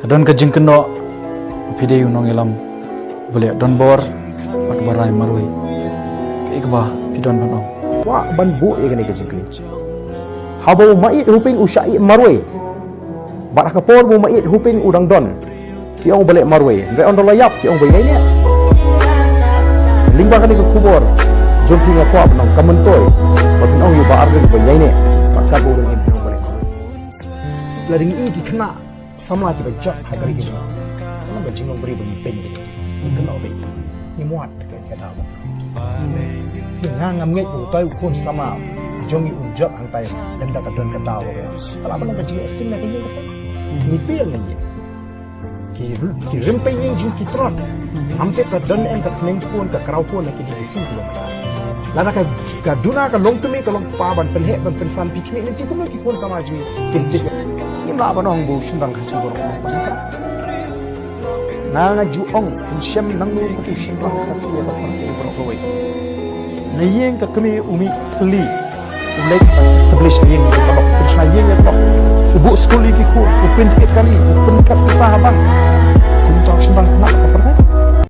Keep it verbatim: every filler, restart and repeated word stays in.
Ka don ka jingkynnoh ba phi dei u nongïalam ba leh donbor bad ba rai marwei. Kaei kaba phi don ban ong? Kwah ban buh ïa kane ka jingkylli. Haba u maieit Hoping u shah ïeh marwei, bad ha ka por ba u maieit Hoping u dang don, ki ong ba leh marwei. Hynrei ynda la ïap ki ong ba ïaineh. Lyngba kane ka khubor jong phi nga kwah ban ong, ka myntoi ba phin ong ïa u Bah Ardent ba ïaineh, bad katba u dang im phin ong ba leh marwei. Lada ngi ïohi ki khynnah samla kiba jop ha ka ri ka jong ngi, ka long ka jinglong briew ba ngi pyn ïa ki, ngi kynnoh beit ki, ngim wad ka, ka daw. Nga ngam ngeit ba utai u khun samla jong ngi un jop hangtai lymda ka don ka daw ba ka, ka lah ban long ka jingïaseng na ka ïing ka sem. Ngi pyrshah ngi ïa ki, ki rympei ïing jong ki trot. Ngam tip ka don em ka sneng khun, ka kraw khun na kine ki sngi ki long. Lada ka, ka duna ka long kmie ka long kpa ban pynheh ban pynsan phi khmih lynti kumno ki khun samla jong ngi kin tip. Ngim lah ban ong ba u shynrang Khasi baroh ban sngap. Nga nga ju ong, phin shem nangno ruh u shynrang Khasi ïa ka party baroh kawei. Na ïing ka kmie u mih thylli, u leit ban establish ïing ïa ka lok, pynshna ïing ïa ka lok. U buh skul ïa ki khun, u pynthied kali, u pynkat pisa ha bank. Kumta u shynrang khynnah ka